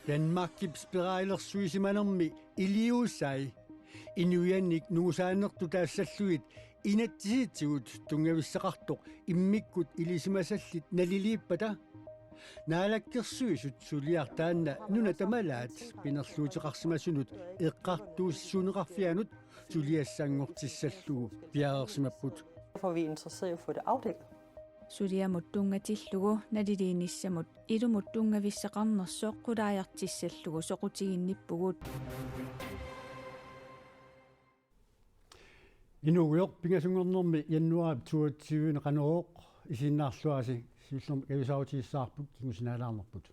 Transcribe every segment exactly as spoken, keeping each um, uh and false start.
Danmarkip spiralersuisimanermi iliuusai inuiannik nungusaanertut taassallugit inatsisitigut tunngavissaqartoq immikkut ilisimasallit naliliippata. Naalakkersuisut suliaq taanna nuna tamalaat pinerluuteqarsimasunut eqqartuussisuuneqarfianut suliassanngortissallugu piareersimapput. For vi er interesseret i at få det afdækket. Suliamut tunngatillugu naliliinissamut ilumut tunngavissaqarnersoq qulaajartissallugu soqutiginnippugut. Inuugujoq pingasunngornermi januaarip toogtyve-ni Qanorooq isiginnaarluarisi siullermik ajuusaarutigissavarput kingusinaalaarnerput.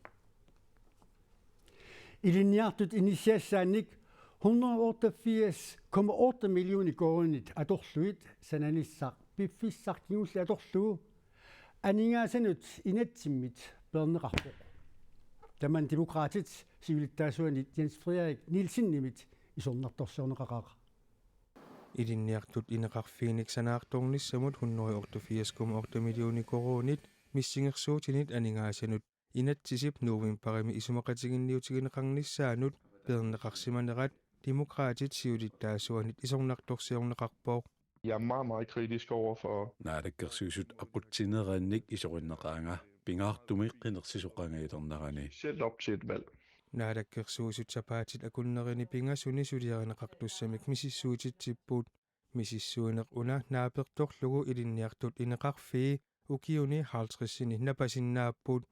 Ilinniartut inissiassaannik hundrede otteogfirs komma otte millioner koruunit atorlugit sananissaq piffissaq kingulleq atorlugu aningaasanut inatsimmit peerneqarpoq. Tamanna Demokraatit siulittaasuanit Jens Frederik Nielsenimit isornartorsiorneqaqaaq. Ilinniartut ineqarfiinik sanaartornissamut hundrede otteogfirs komma otte millioner koruunit missingersuutinit aningaasanut inatsisip novembarimi isumaqatiginniutigineqarnissaanut peerneqarsimanerat Demokraatit siulittaasuanit isornartorsiorneqarpoq. Jeg er meget, meget kritisk over for Naalakkersuisut aqutsinerannik isorinneqaanga pingaartumik qinersisoqangajalernerani. Selv op til et valg. Naalakkersuisut sapaatit akunnerini pingasuni suliarineqartussamik misissuititsipput. Misissuineq una naapertorlugu ilinniartut ineqarfii ukiuni halvtredsini napasinnaapput.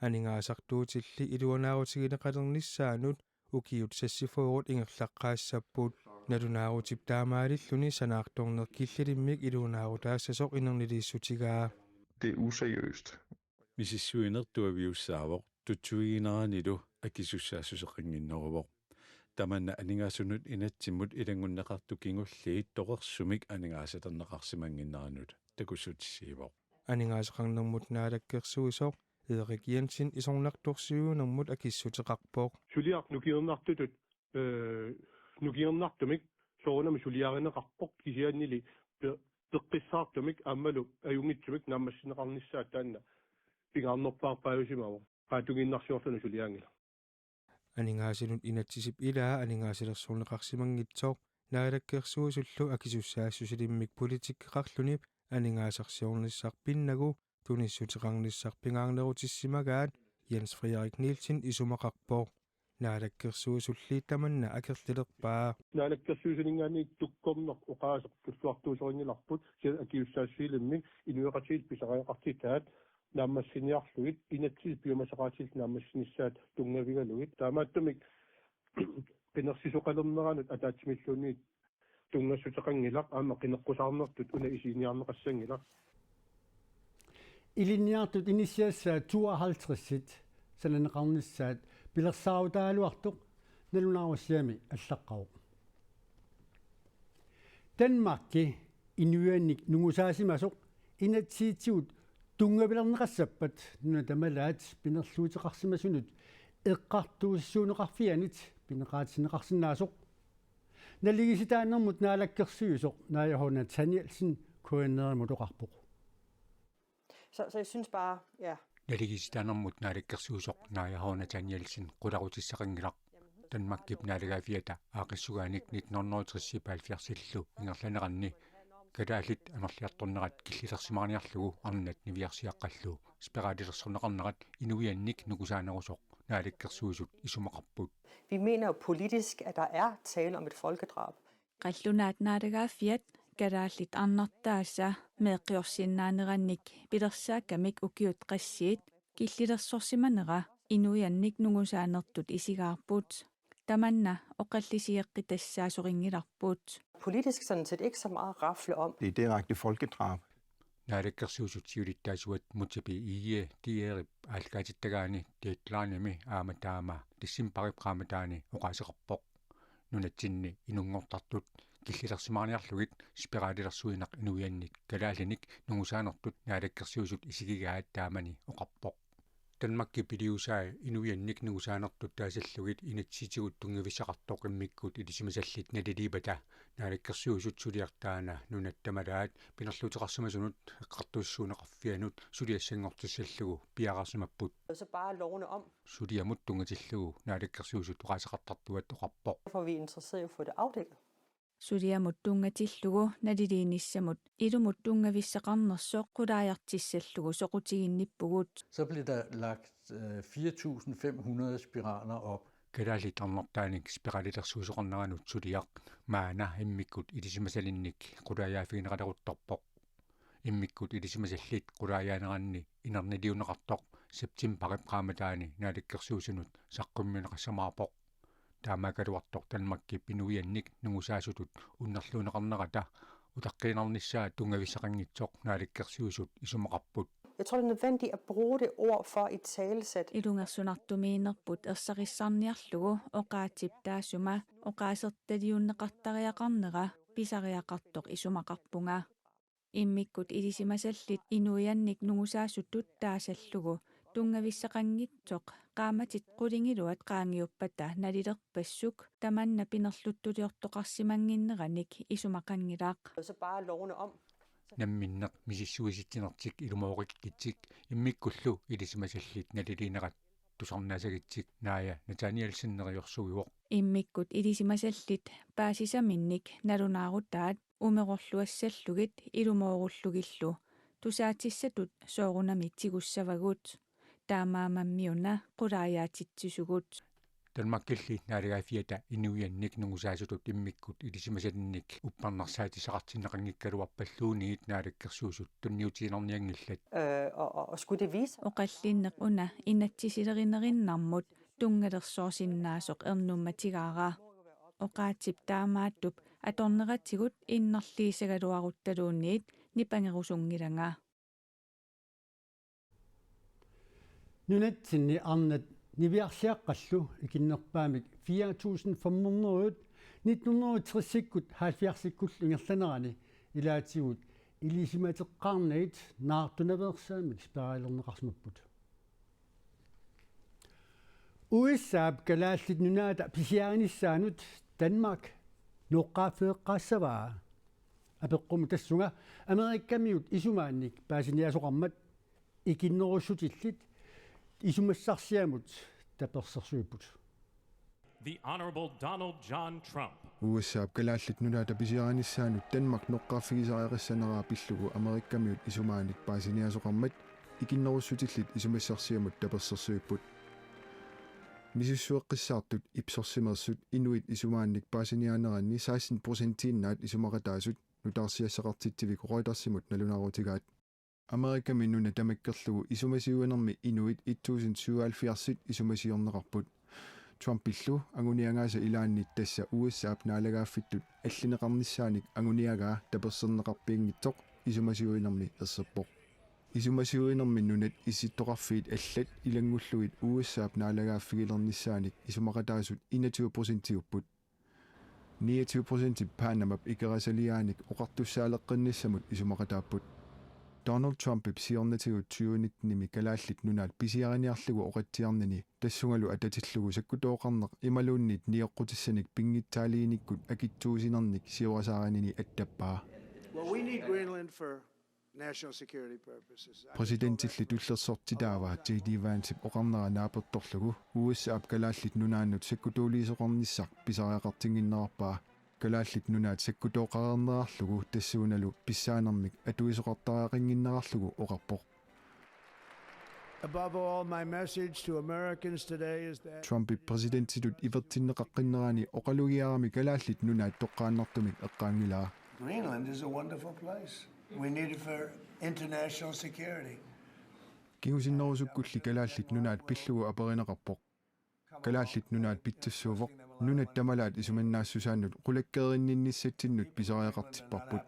Aningaasartuutilli iluanaarutigineqalernissaannut ukiut seksogfyrret ingerlaqqaassapput. Nalunaarutip taamaalilluni sanaartorneq killilimmik iluanaarutaassasoq inerniliissutigaa. Det er useriøst. Misissuineq tuaviussaavoq tutsuigineranilu akisussaassuseqannginneruvoq. Tamanna aningaasanut inatsimmut ilanngunneqartut kingulliit toqorsumik aningaasalerneqarsimannginneranut takussutissiivoq. Aningaasaqarnermut naalakkersuisoq Erik Jensen isornartorsiuinermut akissuteqarpoq. Suliaq nukiornartutut, eh, nukiornartumik soorunami suliarineqarpoq kisiannili pe-, peqqissaartumik aammalu ajunngitsumik naammassineqarnissaat taanna pingaarnerpaarpaajusimavoq. Qaangiinnarsiorluni suliaanngilaq. Aningaasanut inatsisip ilaa aningaasalersorneqarsimanngitsoq naalakkersuisullu akisussaassusilimmik politikkeqarluni aningaasarsiornissaq pinnagu tunissuteqarnissaq pingaarnerutissimagaat Jens Frederik Nielsen isumaqarpoq. Naalakkersuisulli tamanna akerlilerpaa. Naalakkersuisuninngaanniit tukkorneq oqaaseq tulluartuusorinngilarput, kisianni akisussaassusilimmik inuiaqatigiit pisariaqartitaat naammassiniarlugit inatsisit piumasaqaatillit naammassinissaat tunngavigalugit. Taamaattumik qinersisoqalerneranut ataatsimilluunniit tunngassuteqanngilaq aamma qineqqusaarnertut una isiginiarneqassanngilaq. Ilinniartut inissiassaat tooghalvtredsit sananeqarnissaat pilersaarutaagaluartoq nalunaarussiami allaqqavoq. Danmarki inuiannik nungusaasimasoq inatsisitigut tunngavilerneqassappat nuna tamalaat pinerluuteqarsimasunut eqqartuussisuuneqarfianit pineqaatinneqarsinnaasoq. Naligiissitaanermut naalakkersuisoq Naaja H. Nathanielsen K N R-imut oqarpoq. Så, så jeg synes bare, ja. Naligiissitaanermut naalakkersuisoq Naaja H. Nathanielsen qularutissaqanngilaq. Danmarkip naalagaaffiata aaqqissugaanik nitten hundrede og tres-ip halvfjerdsillu ingerlaneranni kalaallit amerliartornerat killilersimaarniarlugu arnat niviarsiaqqallu spiralilersorneqarnerat inuiannik nungusaanerusoq naalakkersuisut isumaqarput. Vi mener jo politisk, at der er tale om et folkedrab. Qallunaat naalagaaffiat kalaallit arnartaasa meeqqiorsinnaanerannik pilersaakkamik ukiut qassiit killilersorsimanera inuiannik nungusaanertut isigaarput. Tamanna oqallisigeqqitassaasoqanngilarput. Politisk sådan set ikke så meget at rafle om. Det er direkte folkedrab. Naalakkersuisut siulittaasuat Múte B. Egede D R-ip aallakaatittagaani Deadlinemi aamma taama decembarip qaammataani oqaaseqarpoq. Nunatsinni inunngortartut killilersimaarniarlugit spiralilersuineq inuiannik kalaallinik nungusaanertut naalakkersuisut isigigaat taamani oqarpoq. Danmarkip iliuusai inuiannik nungusaanertut taasallugit inatsisitigut tunngavissaqartoq immikkut ilisimasallit naliliipata Naalakkersuisut suliaq taanna nunat tamalaat pinerluuteqarsimasunut eqqartuussisuuneqarfianut suliassanngortissallugu piareersimapput. Så bare lovene om. Suliamut tunngatillugu Naalakkersuisut oqaaseqartartuat oqarpoq. Derfor er vi interesseret i at få det afdækket. Suliamut tunngatillugu naliliinissamut ilumut tunngavissaqarnersoq qulaajartissallugu soqutiginnippugut. Så blev der lagt øh, fire tusind fem hundrede spiraler op. Kalaallit arnartaanik spiralilersuisoqarneranut suliaq maanna immikkut ilisimasalinnik qulaajaaffigineqaleruttorpoq. Immikkut ilisimasallit qulaajaaneranni inerniliunneqartoq septembarip qaammataani Naalakkersuisunut saqqummiunneqassamaarpoq. Taamaakkaluartoq Danmarkip inuiannik nungusaasutut unnerluunneqarnerata utaqqiinnarnissaa tunngavissaqanngitsoq Naalakkersuisut isumaqarput. Jeg tror, det er nødvendigt at bruge det ord for at italesætte. Ilungersunartumiinnerput ersarissarniarlugu oqaatsip taassuma oqaasertaliunneqartariaqarnera pisariaqartoq isumaqarpunga. Immikkut ilisimasallit inuiannik nungusaasutut taasallugu tunngavissaqanngitsoq qaammatit qulingiluat qaangiuppata nalilerpassuk tamanna pinerluttuliortoqarsimannginneranik isumaqanngilaq. Så bare lovene om. Namminneq misissuisitsinertik ilumoorekkitsik immikkullu ilisimasallit naliliinerat tusarnaasagitsik Naaja Nathanielsen neriorsuivoq. Immikkut ilisimasallit paasisaminnik nalunaarutaat umerorluassallugit ilumoorullugillu tusaatissatut soorunami tigussavagut. Taamaammat una qulaajaatitsisugut. Danmarkilli naalagaaffiata inuiannik nungusaasutut immikkut ilisimasalinnik uppernarsaatissaqartinneqanngikkaluarpalluunniit Naalakkersuisut tunniutiinnarnianngillat. Øh, og, og, og skulle det vise sig. Oqallinneq una inatsisilerinerinnarmut tunngalersoorsinnaasoq ernummatigaara. Oqaatsip taamaattup atorneratigut innarliisagaluaruttaluunniit nipangerusunngilanga. Nunatsinni arnat niviarsiaqqallu ikinnerpaamik fire tusind fem hundrede nitten hundrede og tres-ikkut halvfjerds-ikkullu ingerlanerani ilaatigut ilisimateqqaarnagit naartunaveersaammik spiralilerneqarsimapput. U S A-p Kalaallit Nunaata pisiarinissaanut Danmark nooqqaaffeeqqaassavaa? Apeqqumut tassunga Amerikamiut isumaannik paasiniaasoqarmat ikinnerussutillit isumassarsiamut tapersersuipput. The Honorable Donald John Trump. U S A-p Kalaallit Nunaata pisiarinissaanut Danmark nooqqaaffigisariaqassaneraa pillugu Amerikamiut isumaannik paasiniaasoqarmat ikinnerussutillit isumassarsiamut tapersersuipput. Misissueqqissaartut ipsorsimeersut inuit isumaannik paasiniaaneranni seksten procentiinnaat isumaqataasut nutaarsiassaqartitsivik Reutersimut nalunaarutigaat. Amerikami nuna tamakkerlugu isumasiuinermi inuit et tusind syvoghalvfjerds isumasiorneqarput. Trumpillu anguniagaasa ilaanni tassa U S A-p naalagaaffittut allineqarnissaanik anguniagaa taperserneqarpianngitsoq isumasiuinermi erserpoq. Isumasiuinermi nunat issittoqarfiit allat ilanngullugit U S A-p naalagaaffigilernissaannik isumaqataasut enogtyve procentiupput. Niogtyve procentip Panamap ikerasaliaanik oqartussaaleqqinnissamut isumaqataapput. Donald Trumpip siornatigut tyve nittenimi Kalaallit Nunaat pisiariniarlugu oqatsiarnini tassungalu atatillugu sakkutooqarneq imaluunniit nioqqutissanik pinngitsaaliinikkut akitsuusinernik siorasaarinini attappaa. Well, we need Greenland for national security purposes. Præsidentilli tullersortitaava J D Vancep oqarnera naapertorlugu U S A-p Kalaallit Nunaannut sakkutuuliisoqarnissaq pisariaqartinnginnerarpaa. Kalaallit Nunaat sakkutooqareernerarlugu tassuunalu pissaanermik atuisoqartariaqannginnerarlugu oqarpoq. Above all, my message to Americans today is that Trumpip præsidentitut ivertinneqaqqinnerani oqalugiarami Kalaallit Nunaat toqqaannartumik eqqaanngilaa. Greenland is a wonderful place. We need it for international security. Kingusinnerusukkulli Kalaallit Nunaat pillugu aperineqarpoq. Kalaallit Nunaat pitsassuuvoq, nunat tamalaat isumannaassusaannut qulakkeerinninnissatsinnut pisariaqartipparput.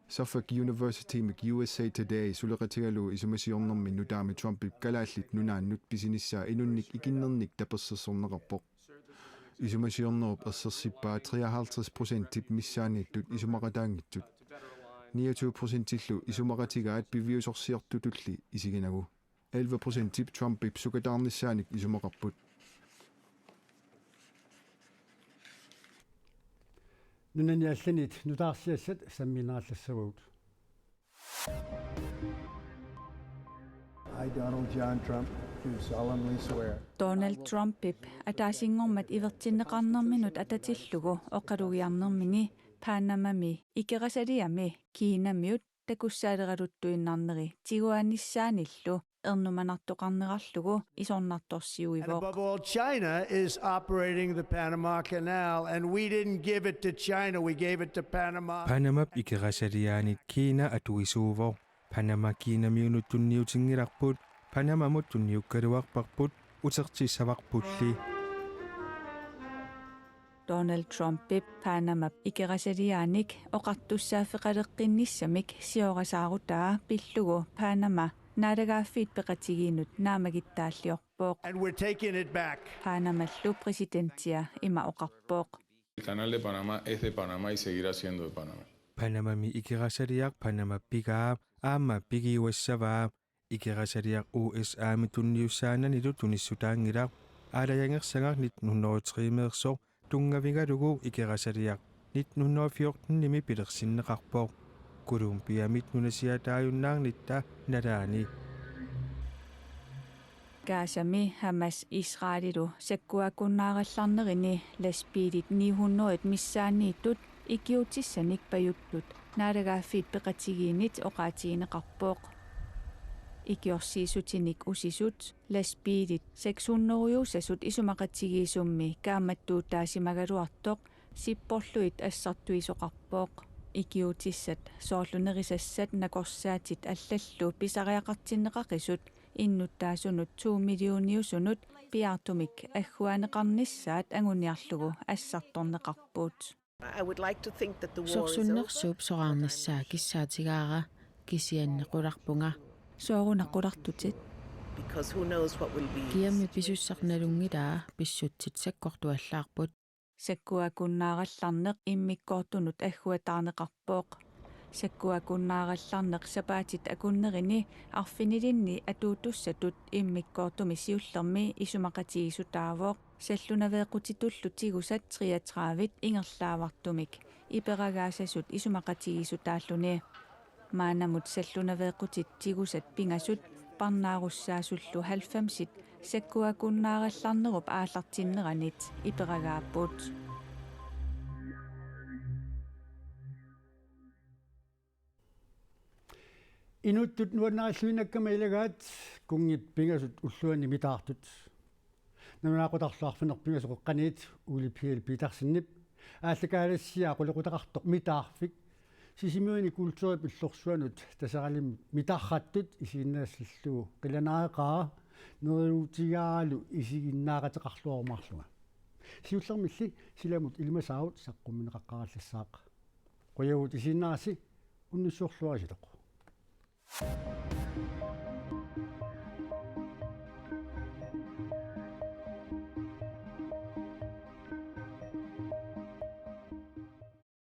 Suffolk Universitymik U S A Today suleqatigalugu isumasiornermi nutaami Trumpip Kalaallit Nunaannut pisinissaa inunnik ikinnernik tapersersorneqarpoq. Isumasiornerup ersersippaa treoghalvtreds procentip missaanniittut isumaqataanngitsut. niogtyve procentillu isumaqatigaat piviusorsiortutulli isiginagu. Elleve procentip Trumpip sukataarnissaanik isumaqarput. Nunani allanit nutaarsiassat sammiinnarallassavarput. I, Donald John Trump, do solemnly swear. Donald Trumpip ataasinngormat ivertinneqarnerminut atatillugu oqalugiarnermini Panamami Ikerasaliami Kinamiut takussaaleraluttuinnarneri tiguanissaanillu ernumanartoqarnerarlugu isornartorsiuivoq. And above all, China is operating the Panama Canal, and we didn't give it to China, we gave it to Panama. Panamap Ikerasaliaanit Kina atuisuuvoq. Panama Kinamiunut tunniutinngilarput, Panamamut tunniukkaluarparput, utertissavarpulli. Donald Trumpip Panamap Ikerasaliaanik oqartussaaffeqaleqqinnissamik siorasaarutaa pillugu Panama naalagaaffiit peqatigiinnut naammagittaalliorpoq. And we're taking it back. Panamallu præsidentia ima oqarpoq. El Canal de Panamá es de Panamá y seguirá siendo de Panamá. Panamami Ikerasaliaq Panamap pigaa aamma pigiuassavaa. Ikerasaliaq U S A-mi tunniussaananilu tunissutaanngilaq. Aalajangersagaq nitten hundrede og tre-meersoq tunngavigalugu Ikerasaliaq nitten hundrede og fjorten-imi pilersinneqarpoq. Colombiamit nunasiataajunnaarnitta nalaani. Gazami Hamas Israelilu sakkuakunnaarallarnerini lastbiilit ni hundrede missaanniittut ikiuutissanik pajuttut naalagaaffiit peqatigiinnit oqaatigineqarpoq. Ikiorsiissutinik usisut lastbiilit seks hundrede-usasut isumaqatigiissummi kaammattuutaasimagaluartoq sipporlugit assartuisoqarpoq. Ikiuutissat soorlu nerisassat nakorsaatit allallu pisariaqartinneqaqisut innuttaasunut to millioniusunut piaartumik agguaanneqarnissaat anguniarlugu assartorneqarput. I would like to think that the war is over. Sorsunnersuup soraarnissaa kissaatigaara, kisianni qularpunga. Sooruna qulartutit? Because who knows what will be. Kiammi pisussaq nalunngilaa, pissutsit sakkortuallaarput. Sakkuakunnaarallarneq immikkoortunut agguataarneqarpoq. Sakkuakunnaarallarneq sapaatit akunnerini arfinilinni atuuttussatut immikkoortumi siullermi isumaqatigiissutaavoq. Sallunaveeqqutitullu tigusat treogtredive ingerlaavartumik iperagaassasut isumaqatigiissutaalluni. Maannamut sallunaveeqqutit tigusat pingasut parnaarussaasullu halvfemsit sakkuakunnaarallarnerup aallartinneranit iperagaapput. Inuttut nuannarilluinnakkama ilagaat kunngit pingasut ulluanni mitaartut. Nalunaaqutaq arfineq-pingasoqeqqaniit Ole Pihl Petersenip aallakaatissiaa qulequtaqartoq mitaarfik Sisimiuni kulturip illorsuanut Taseralimmut mitaarrattut isiginnaassallugu qilanaaqaaq neriuutigaaralu isiginnaaqateqarluarumaarlunga. Siullermilli silamut ilimasaarut saqqummiunneqaqqaarallassaaq. Qujavugut isiginnaarassi, unnussiorluarisilu.